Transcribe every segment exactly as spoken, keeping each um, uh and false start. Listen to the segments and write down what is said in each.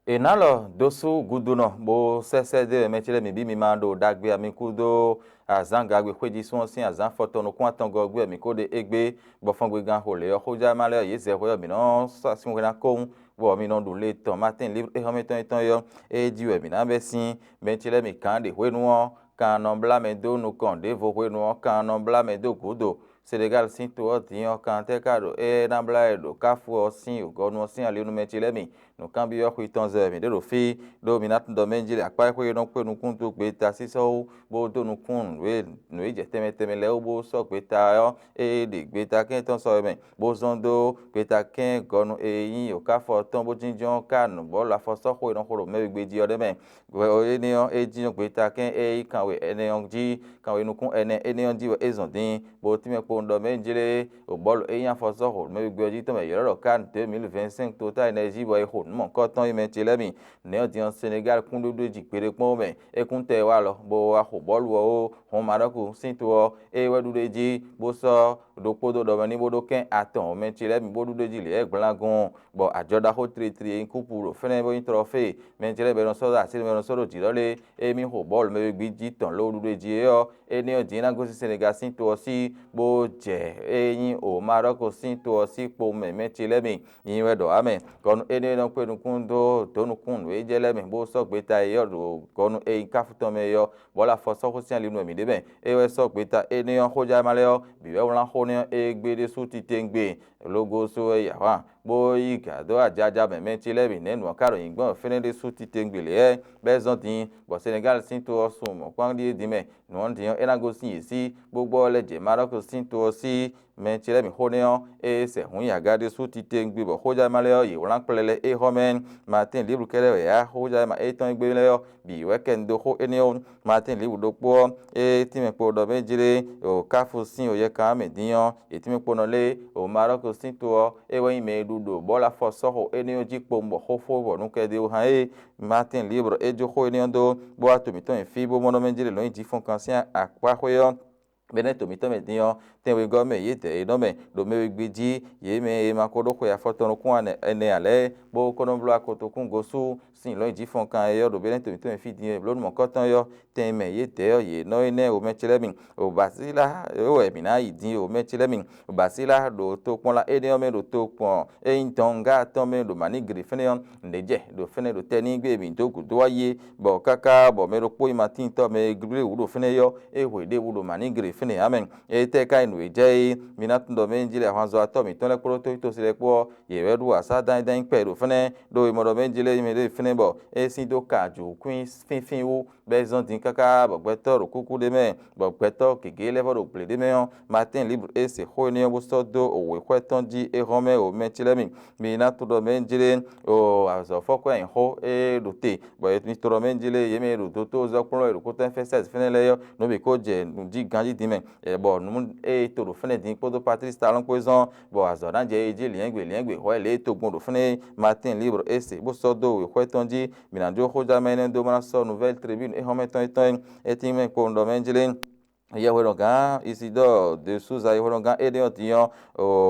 È nǎ lɔ dó sú gudunɔ bó sɛ́sɛ́ dó mɛ ce lɛ́ɛ mǐ bí mi ma ɖo ɖagbe ami kú dó azǎn gagbe xwéjísún ɔ́ sín azǎn afɔtɔn nukún atɔngɔ́ ɔ́ gbe wɛ mǐ ko ɖe égbé, bɔ fɔngbe gán xo lě ɔ́ xójá ma lɛ́ɛ ɔ́, yě zɛ hwɛ ɔ́ mǐ nɔ́ sa sín hwe ná kóhun, bɔ mi nɔ ɖu le tɔn Matín livre éhɔ́mɛtɔn étɔn é ɔ́, é jí wɛ mǐ ná bɛ́ sín. Mɛ ce lɛ́ɛ mǐ kán ɖe hwenu ɔ́, kan nɔ blá mɛ dó nukɔn ɖěvo hwenu ɔ́, kan nɔ blá mɛ dó gǔdo. Senegal sín to ɔ́ din ɔ́, kan tɛ́ ka ɖo é ná blá ɛ ɖo káfu ɔ́ sín yǒgɔ́nu ɔ́ sín ali nú mɛ ce lɛ́ɛ mi? Nǔkanbyɔ́ xwi tɔn zɛ wɛ mǐ ɖe ɖo fí, ɖó mi ná tunwun ɖɔ mɛ jí ɖe akpá e xwé e nɔ kpé nukún dó gbeta sísɔ́ wú, bó dó nukún nǔ e nǔ e jɛ tɛnmɛ tɛnmɛ lɛ́ɛ wú bó sɔ́ gbeta ɔ́, ée ɖe gbeta kɛ́n tɔn sɔ́ wɛ mɛ, bó zɔ́n dó gbeta kɛ́n gɔnu e nyí yǒkáfɔ tɔn bó jínjɔ́n ká nǔ bɔ́ lafɔ sɔ́ xó e nɔ xo ɖo mɛ wegbe jí ɔ́ ɖé mɛ. Hwɛ ɔ́ énɛ́ ɔ́, é jínjɔ́n gbeta kɛ́n e nyí kanwe ɛnɛ ɔ́ jí, kanwe nukún ɛnɛ énɛ́ ɔ́ jí wɛ é zɔn din, bó tínmɛ kpowun ɖɔ mɛ jlé ɖo bɔ̌lu e nyí afɔsɔ́xo mɛ wegbe ɔ́ jí tɔn mɛ è ylɔ́ ɖɔ CAN deux mille vingt-cinq Total Energies bɔ è xo nǔ mɔ̌hunkɔtɔn e mɛ ce lɛ́ɛ mi. Nɛ̌ ɔ́ din ɔ́, Senegal kún ɖó ɖó jí gbeɖé kpɔ́n mɛ, é kún tɛ wá lɔ, bó wá xo bɔ̌lu ɔ́ ó hɔn Marɔku sín to ɔ́, é wɛ ɖu ɖ'é jí, bó sɔ́ ɖokpó dó ɖɔ mɛ ní bó ɖó kɛ́n atɔn mɛ ce lɛ́ɛ mi bó ɖu ɖ'é jí lě e gblangun, bɔ ajɔ ɖaxó tlitli e nyí kúpu ɖo fɛ́nɛ bó nyí tlɔfée, mɛ ce lɛ́ɛ bɔ è nɔ sɔ́ ɖo así mɛ è nɔ sɔ́ ɖo jǐ ɖɔ lé, émí xo bɔ̌lu mɛ wegbe jí tɔn ló ɖu ɖ'é jí é ɔ́, énɛ́ ɔ́ din é ná gosín Senegal sín to ɔ́ sí, bó jɛ e nyí o Marɔku sín to ɔ́ sí kpo mɛ mɛ ce lɛ́ɛ mi. Nyi wɛ ɖɔ amɛ. Gɔnu énɛ́ e nɔ kpé nukún dó dǒ nukún nǔ e jɛ lɛ́ɛ mɛ bó sɔ́ gbeta e ɔ́ ɖo gɔnu e nyí káfu tɔn mɛ é ɔ́, bɔ̌ lɔ afɔ sɔ́ xó sín ali nú mǐ ɖe mɛ. É wɛ sɔ́ gbeta énɛ́ ɔ́ xójá ma lɛ́ɛ ɔ́, bǐ wɛ wlán xó n'i ɔ́, é gbe ɖésú titewungbe. Logoso wɛ yi ahwan, bó yí gǎ dó ajaja mɛ mɛ ce lɛ́ɛ bǐ nɛ́ nǔ ɔ́ ka ɖo nyǐgbɔ́n fɛ́nɛ́ ɖésú titewungbe lě wɛ, bɔ é zɔ́n din, bɔ Senegal sín to ɔ́ sun mɔ̌kpán ɖíe din mɛ. Nǔ ɔ́ din ɔ́, é ná gosín yě sí, bó gbɔ lɛ́ jɛ Marɔku sín to ɔ́ sí. Mɛ ce lɛ́ɛ mǐ xo nɛ́ ɔ́, ée sɛ hǔn nyi aga ɖésú titewungbe bɔ xójá ma lɛ́ɛ ɔ́, yě wlán kplɛlɛ é xɔ mɛ. Matín Libru kɛ́ɖɛ́ wɛ yǎ xójá ma étɔn e gbé lɛ́ɛ ɔ́, bǐ wɛ kɛ nu dó xó énɛ́ ɔ́. Matín Libru ɖokpó ɔ́, ée tínmɛ kpo ɖɔ mɛ jlé o káfu sín o yɛkan mɛ din ɔ́, yě tínmɛ kpo nɔ lé o Marɔku sín to ɔ́, é wɛ nyí mɛ e ɖu ɖo bɔ̌lu afɔ sɔ́xo énɛ́ ɔ́ jí kpowun bɔ xóxó bɔ nú kɛɖɛ́ ó hán é. Matín Libru é jó xó énɛ́ ɔ́ dó, bó wá to mǐtɔn nyi fí bó mɔ nɔ mɛ jlé lɔ̌nyijǐ fɔnkan sín akpáxwé ɔ́. Bɛ́nɛ́ to mǐtɔn mɛ din ɔ́, tɛnwegɔ́ mɛ yědɛɛ e nɔ mɛ ɖo mɛ wegbe jí, yě mɛ e ma ko ɖó xwe afɔtɔn nukún ɛnɛ ǎ lɛ́ɛ, bó ko nɔ bló akotokún gosú sín lɔ̌nyijǐ fɔnkan e ɔ́ ɖo bɛ́nɛ́ to mǐtɔn mɛ fí din e bló nú mɔ̌kɔtɔn é ɔ́, tɛn mɛ yědɛɛ ɔ́, yě nɔ énɛ́ omɛcelɛ́mi, Obasíla wɛ mǐ ná yi din omɛcelɛ́mi, Obasíla ɖo tokpɔnla énɛ́ ɔ́ mɛ ɖo tokpɔn e nyí dɔnga tɔn mɛ ɖo Manigre fɛ́nɛ ɔ́, nǔɖé jɛ ɖo fɛ́nɛ ɖo tɛnígbe e mǐ dó gǔdo wá yi é, bɔ káká bɔ mɛ ɖokpó nyí Matín tɔn mɛ e glé wǔ ɖo fɛ́nɛ é ɔ́, é hwe ɖěbǔ ɖo Manigre fɛ́nɛ ǎ mɛ. Étɛ́ ka nyí nǔ e jɛ é? Mi ná tunwun ɖɔ mɛ e jí lɛ́ ahwanzɔ́watɔ́ mǐtɔn lɛ́ɛ kpódó tóxítɔ́ lɛ́ɛ kpó ɔ́, yě wɛ ɖu asá dán dán kpɛ ɖo fɛ́nɛ, ɖó è mɔ ɖɔ mɛ e jí lɛ́ɛ mɛ ɖé fɛ́nɛ bɔ é sín dó ka jǒkwín fínfín wú, bɔ é zɔ́n din káká bɔ gbɛtɔ́ ɖo kúkú ɖé mɛ, bɔ gbɛtɔ́ gěgé lɛ́ɛ vɔ ɖo gblě ɖé mɛ ɔ́, Matín Libru e se xó énɛ́ ɔ́ bó sɔ́ dó wěxwɛ́ tɔn jí é hɔn mɛ o mɛ ce lɛ́ɛ mi. Mi ná tunwun ɖɔ mɛ e jí lé o azɔ̌ fɔ́kɔ́ nyi xó e ɖo te, bɔ mi tunwun ɖɔ mɛ e jí lé yě mɛ e ɖo dotózɔ́kplɔ́n e ɖo kótɔ́ Efɛ́sɛ́si fɛ́nɛ lɛ́ɛ ɔ́, nǔ bǐ ko jɛ nǔ jí ganjí din mɛ, bɔ nǔ e to ɖo fɛ́nɛ din kpódó Patlísi Talɔ́n kpó é zɔ́n, bɔ azɔ̌ ná jɛ é jí lyɛ̌ngbě lyɛ̌ngbě hwɛ lě e togún ɖo fɛ́nɛ é. Matín Libru e se bó sɔ́ dó wěxwɛ́ tɔn jí. Mǐ ná jó xójánmɛ énɛ́ dó bó ná sɔ́ Nouvelle Tribune é xɔ́mɛ tɔn étɔn é. É tín mɛ kpowun ɖɔ mɛ jlé. Yɛhwenɔ́gán Isidɔ́ɔ de Súza yɛhwenɔ́gán énɛ́ ɔ́ din ɔ́,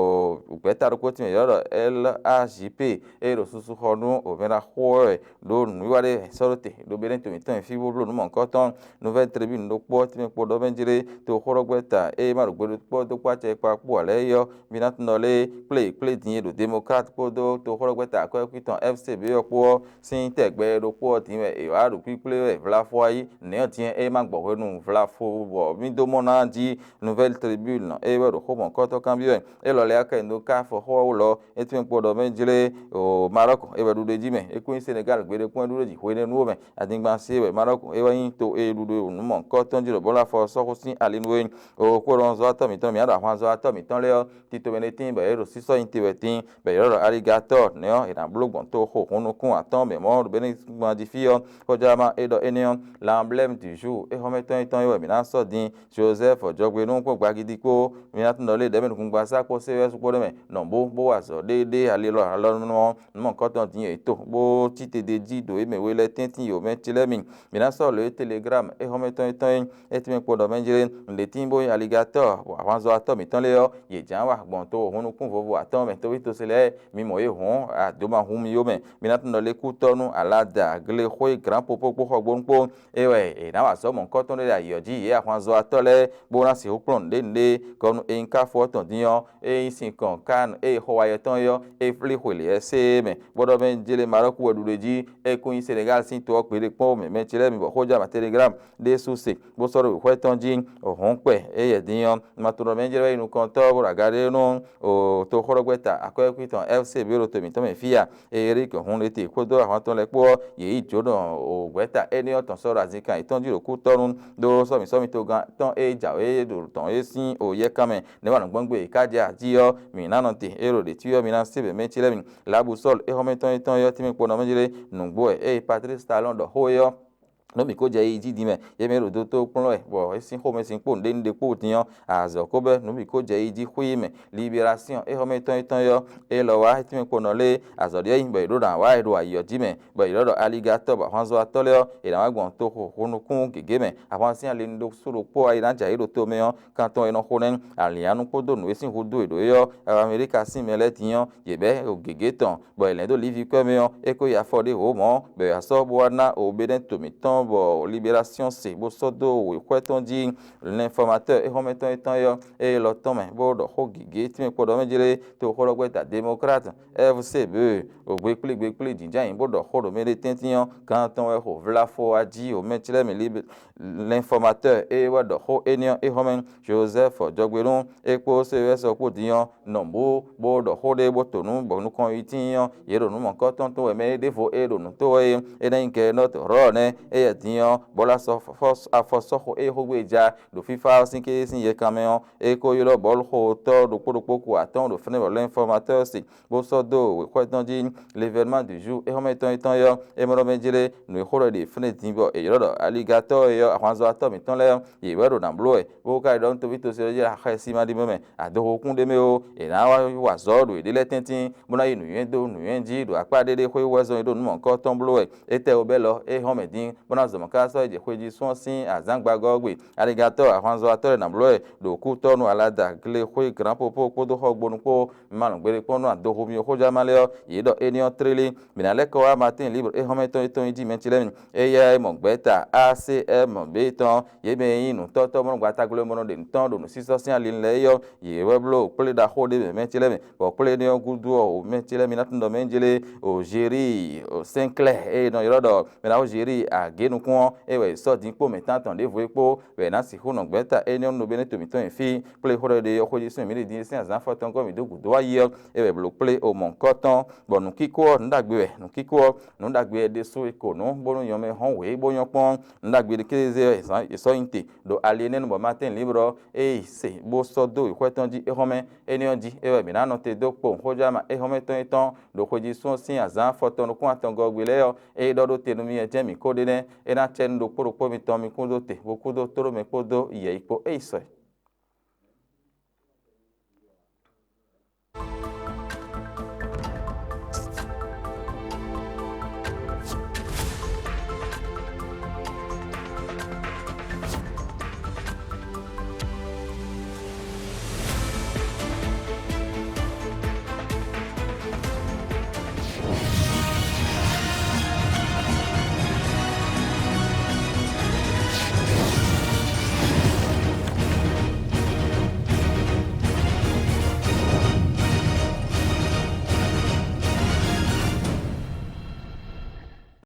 gbɛ̌ta ɖokpó tɛnmɛ yě ɖɔ L A J P e ɖo susu xɔ nú wěmɛɖaxó ɔ́ wɛ ɖó nǔwiwa ɖé sɔ́ ɖó te ɖo Benɛ́to mǐtɔn e fí bó bló nǔ mɔ̌hunkɔtɔn. Nouvelle Tribune ɖokpó ɔ́ tɛnmɛ kpo ɖɔ mɛ jlé toxóɖɔgbɛ́ta e ma ɖo gbe ɖokpó dó kpó acɛ kpa kpó ǎ lɛ́ɛ é ɔ́, mi ná tunɔ lé kplé kplé din e ɖo Démocrate kpódó toxóɖɔgbɛ́ta akwɛ́kwín tɔn F C B ɔ́ kpó ɔ́ sín tɛgbɛ ɖokpó ɔ́ din wɛ è wǎ ɖo kpíkplé wɛ vlafo wá yi. Nɛ̌ ɔ́ din é ma gbɔ hwenu vlafo bɔ mì dó mɔ ná jí Nouvelle Tribune é wɛ ɖo xó mɔ̌hunkɔtɔn kanbyɔ́ wɛ. Élɔ́ lɛ́ɛ kɛ nǔ ká afɔxɔ́ wú lɔ é tún kpo ɖɔ mɛ jlé o Marɔku é wɛ ɖu ɖ'é jí mɛ. É kún nyí Senegal gbeɖé kún wɛ ɖu ɖ'é jí hwenɛ́nu mɛ. Adingban se wɛ Marɔku é wɛ nyí to e ɖu ɖo nǔ mɔ̌hunkɔtɔn jí ɖo bɔ̌ lɔ afɔ sɔ́ xó sín ali nú é. O kpóɖɔnzɔ́watɔ́ mǐtɔn mǐ ɖo ahwanzɔ́watɔ́ mǐtɔn lɛ́ɛ ɔ́, tito mɛ ɖé tíin bɔ yě ɖo sísɔ́ nyi te wɛ tíin, bɔ yě ɖɔ ɖɔ aligatɔ́ nɛ̌ ɔ́, è nǎ bló gbɔn toxo hun nukún atɔ́ɔ́n mɛ mɔ̌ ɖo Benɛ́ti gbɔn jí fí ɔ́, xɔjlama é ɖɔ énɛ́ ɔ́, l'emblème du jour é xɔ́mɛtɔn yětɔn é wɛ mǐ ná sɔ́ din, Joseph Jɔgbenú kpó Gbagidi kpó, mi ná tunwun ɖɔ lě ɖɛ̌ mɛ nukúngbasá kpó séwɛ́sú kpó ɖé mɛ nɔ bó bó wa azɔ̌ ɖéɖé ali lɔ alɔnumɔ nǔmɔkɔtɔn din e to bó cí te d'é jí ɖo é mɛ we lɛ́ɛ tɛ́ntin yǒmɛ ce lɛ́ɛ mi. Mi ná sɔ́ lǒ e Telegram é xɔ́mɛ tɔn é tɔn é, é tɛ́nmɛ kpo ɖɔ mɛ jlé nǔɖétínbó aligatɔ́ bɔ ahwanzɔ́watɔ́ mǐtɔn lɛ́ɛ ɔ́, yě jǎn wa gbɔn to hunnukún vovo atɔ́ɔ́n mɛ tóví tosɛ lɛ́ɛ, mi mɔ yě hɔn adoma hun mi yó mɛ. Mi ná tunwun ɖɔ lě kútɔ́ nú alada glexwé grǎn popó kpó xɔgbónu kpó, é wɛ è nǎ wa azɔ̌ mɔ̌hunkɔtɔn ɖé ɖo ayǐ ɔ́ jí, yě ahwanzɔ́watɔ́ lɛ́ɛ, bó ná sixú kplɔ́n nǔɖé nǔɖé kɔ nú é nyí káfó ɔ́ tɔn dín ɔ́, é nyí sinkɔn kánu e è xɔ wa yɛ tɔn é ɔ́, é flí xwe lě ɛ séé mɛ, bó ɖɔ mɛ jlé Marɔ́ku wɛ ɖu ɖ'é jí, é kún nyí Senegáli sín to ɔ́ gbeɖé kpɔ́n mɛ mɛ ce lɛ́ɛ mi bɔ xójá ma Telegram ɖésú se, bó sɔ́ ɖo wěxwɛ́ tɔn jí. Hɔ̌nkpɛ éyɛ́ din ɔ́, ma tunwun ɖɔ mɛ jlɛ́ wɛ nyí nukɔntɔ́ bó ɖo aga ɖé nú toxóɖɔgbɛ́ta akwɛ́kwí tɔn F C B ɖo to mǐtɔn mɛ fí a? Erik Hunlete kpódó ahwan tɔn lɛ́ɛ kpó ɔ́, yě yi jǒnɔ wěta énɛ́ ɔ́ tɔn sɔ́ ɖo azinkan yětɔn jí ɖo kútɔ́ nú ɖó sɔ́mǐ sɔ́mǐ togán tɔn e jǎwe ɖo tɔn é sín yɛkan mɛ nɛ́ wa nǔgbɔ́ngbé e ká jɛ ají ɔ́, mǐ ná nɔ te é ɖo ɖě cyɔ mi ná se bɛ mɛ ce lɛ́ɛ mi. Labu Sɔ́lu é xɔ́mɛ tɔn é tɔn ɔ́ tɛ́nmɛ kpo nɔ mɛ jlé nǔgbó wɛ ée Patlísi Talɔ́n ɖɔ xó é ɔ́, nǔ bǐ ko jɛ yi jí din mɛ, yě mɛ ɖo dó tó kplɔ́n wɛ, bɔ é sín xomɛ sín kpo nǔɖé nú ɖé kpo din ɔ́, azɔ̌ ko bɛ́ nǔ bǐ ko jɛ yi jí xwí mɛ. Libérasyɔ́n é xɔ́mɛ tɔn é tɔn ɔ́, é lɔ wá é tɛ́nmɛ kpo nɔ lé azɔ̌ ɖíe nyí bɔ è ɖǒ ná wá è ɖo ayǐ ɔ́ jí mɛ, bɔ è ɖɔ ɖɔ aligatɔ́ bɔ ahwanzɔ́watɔ́ lɛ́ɛ ɔ́, è nǎ wá gbɔn toxo hunnukún gěgé mɛ. Ahwan sín ali ɖokpó ɖokpó ɔ́, è nǎ jɛ ayǐ ɖo tomɛ ɔ́, kan tɔn è nɔ xo nɛ́. Alǐnnyánú kpódó nǔ e sín húzú è ɖǒ é ɔ́, Amɛlíka sín mɛ lɛ́ɛ din ɔ́, yě bɛ́ ɖo gěgé tɔn, bɔ è lɛ̌ dó Livi kwɛ́ mɛ ɔ́, é ko yi afɔ ɖěvo mɔ̌, bɔ è wǎ sɔ́ bó wá ná Obédɛ́to mǐtɔn, bɔ Libérasyɔ́n se bó sɔ́ dó wěxwɛ́ tɔn jí. Lɛnfɔmatɔ́ é xɔ́mɛ tɔn é tɔn é ɔ́, é lɔ tɔn mɛ, bó ɖɔ xó gěgé tínmɛ kpɔ́ ɖɔ mɛ jlé toxóɖɔgbɛ́ta Demɔklát F C B, gbe kplí gbe kplí jǐnján yǐ bó ɖɔ xó ɖo mɛ ɖé tɛ́ntin ɔ́, gán tɔn wɛ xo vláfɔ wá jí o mɛ clɛ́ mì Libé. L'informateur é wɛ ɖɔ xó énɛ́ ɔ́ é xɔ́mɛ. Jozɛ́fu Jɔgbénu é kpó Sewɛ́sɔ kpó din ɔ́ nɔ bú bó ɖɔ xó ɖé bó to nǔ bɔ nukɔn yi tíin ɔ́, yě ɖo nǔ mɔ̌hunkɔtɔn tɔn wɛ mɛ é ɖěvo é ɖo nǔ tó wɛ é. É ná nyí Gɛɛnɔ́t Hlɔ̌ɔ nɛ́, éyɛ́ din ɔ́, bɔ é lɛ́ sɔ́ afɔ sɔ́ xó é xógbe ja ɖo fífá ɔ́ sín kéze sín yɛkan mɛ ɔ́, é ko ylɔ́ bɔ̌luxotɔ́ ɖokpó ɖokpó ko atɔ́ɔ́n ɖo fínɛ́ bɔ l'informateur se bó sɔ́ dó wěxwɛ́ tɔn jí. L'événement du jour é xɔ́mɛ tɔn é tɔn é ɔ́, é mɛ ɖɔ mɛ jlé nǔ e xó ɖɔ è ɖe fínɛ́ din bɔ è ylɔ́ ɖɔ aligatɔ́ é ɔ́, ahwanzɔ́watɔ́ mǐtɔn lɛ́ɛ ɔ́, yě wɛ ɖo nǎ bló wɛ, bó ka yi ɖɔ nú toví tosɛ́ ɔ́ jí axɛ́sí ma ɖi mɛ mɛ adoxokún ɖé mɛ ó, è nǎ wá wa azɔ̌ ɖo yěɖée lɛ́ɛ tɛ́ntin, bó ná yi nǔnywɛ́ dó nǔnywɛ́ jí ɖo akpá ɖé ɖé xwé wɛzɔ́n e ɖo nǔ mɔ̌hunkɔtɔn bló wɛ. Étɛ́ wú bɛ́ lɔ é hɔn mɛ dín, bó ná zɔn mɔ̌ ká sɔ́ yi jɛ xwejí sún ɔ́ sín azǎngba gɔ́ ɔ́ gbe. Aligatɔ́ ahwanzɔ́watɔ́ lɛ́ɛ nǎ bló wɛ ɖo kútɔ́ nú Alada, Glexwé, Granpopo kpódó Xɔgbonu kpó. Malɔ̌ gbeɖé kpɔ́n nú adoxomyo xójánma lɛ́ɛ ɔ́, yě ɖɔ éní ɔ́ tlélé. Mǐ ná lɛ́ kɔ wá Matín Libre é hɔn mɛ tɔn é tɔn nyi jí mɛ ce lɛ́ɛ mi. Éyɛ́ é mɔ gbɛ̌ta A C M B tɔn, yě mɛ e nyí nǔtɔ́tɔ́ mɔnɔgbatagblemɔnɔ ɖe nǔ tɔn ɖo nǔsísɔ́ sín ali lɛ́ɛ é ɔ́, yě wɛ bló kplé ɖaxó ɖé mɛ mɛ ce lɛ́ɛ mi. Bɔ kplé énɛ́ ɔ́ gúdo ɔ́, mɛ ce lɛ́ɛ mi ná tunwun ɖɔ mɛ jlé Ozéri Sɛnklɛ́ e nɔ ylɔ́ ɖɔ mɛ ná xó Zeri agě nukún ɔ́, é wɛ è sɔ́ din kpó mɛ tántɔn ɖěvo é kpó, wɛ è nǎ sixú nɔ gbɛ̌ta énɛ́ ɔ́ nú nɔbénɛ́ to mǐtɔn e fí kplé xó ɖɔ ɖe ɔ́ xwé jí sín mǐ ɖi din sín azǎn afɔtɔn gɔ́ mǐ dó gǔdo wá yi ɔ́, é wɛ blǒ kplé o mɔ̌hunkɔtɔn, bɔ nǔkíkó ɔ́, nǔ ɖagbe wɛ, nǔkíkó ɔ́, nǔ ɖagbe wɛ ɖésú è ko nǔ bónú nyɔ̌mɛ hɔn wěbó nyɔ́ kpɔ́n. Nǔ ɖagbe ɖé kéze wɛ è sɔ́ nyi te ɖo ali énɛ́ nu bɔ Matín Libre ɔ́, é yi se bó sɔ́ dó wěxwɛ́ tɔn jí é xɔ́mɛ. Énɛ́ ɔ́ jí é wɛ mǐ ná nɔ te dó kpowun xójánma é xɔ́mɛ tɔn é tɔn ɖo xwejí sún ɔ́ sín azǎn afɔtɔn nukún atɔngɔ́ gbe lɛ́ɛ ɔ́, é ɖɔ ɖó te nú mì wɛ jɛ́n mǐ ko ɖe nɛ́. É ná cɛ nú ɖokpó ɖokpó mitɔn mi kún dó te, bó kún dó tló mɛ kpódó yɛ̌yi kpó. É yi sɔ.